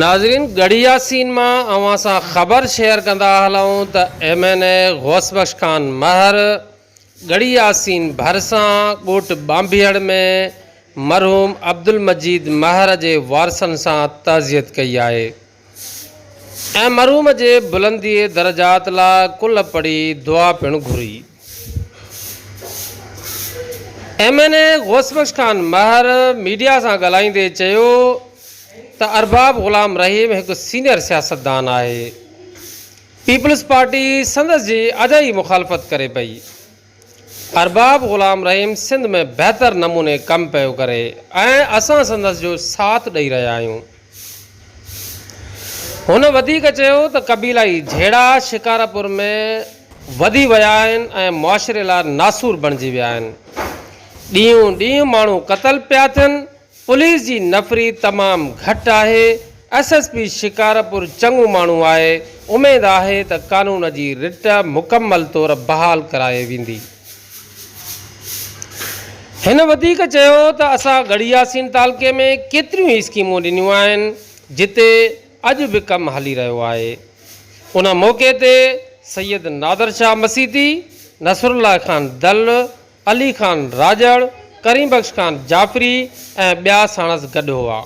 ناظرين ڳڙهي ياسين مان اوهان سان خبر شيئر ڪندا هلون ته M N A Ghaus Bakhsh Khan Mahar Garhi Yasin ڀرسان ڳوٺ ٻانڀيهڙ ۾ مرحوم عبدالمجيد مهر جي وارثن سان تعزيت ڪئي آهي ۽ مرحوم جي بلندي درجات لاء قل پڙهي دعا پڻ گهري. M N A Ghaus Bakhsh Khan Mahar media سان ڳالهائيندي چيو ته ارباب غلام رحيم هڪ سينيئر سياستدان آهي، پيپلز پارٽي سندس جي اجائي مخالفت ڪري پئي، ارباب غلام رحيم سنڌ ۾ بهتر نموني ڪم پيو ڪري ۽ اسان سندس جو ساٿ ڏئي رهيا آهيون. هن وڌيڪ چيو ته قبيلائي جهيڙا شڪارپور ۾ وڌي ويا آهن ۽ معاشري لاء ناسور بڻجي ويا آهن، ڏينهون ڏينهن ماڻهو قتل پيا ٿين، پوليس جي نفري تمام گهٽ آهي، ايس ايس پي شڪارپور چڱو ماڻهو آهي، اميد آهي ته قانون جي رٽ مڪمل طور بحال ڪرائي ويندي. هن وڌيڪ چيو ته اسان ڳڙهي ياسين تعلقي ۾ ڪيتريون ئي اسڪيمون ڏنيون آهن جتي اڄ به ڪم هلي رهيو آهي. ان موقعي تي سيد نادر شاهه مسيتي، نصرالله خان دل، علي خان راڄڙ، ڪريم بخش خان جعفري ۽ ٻيا ساڻس گڏ هئا.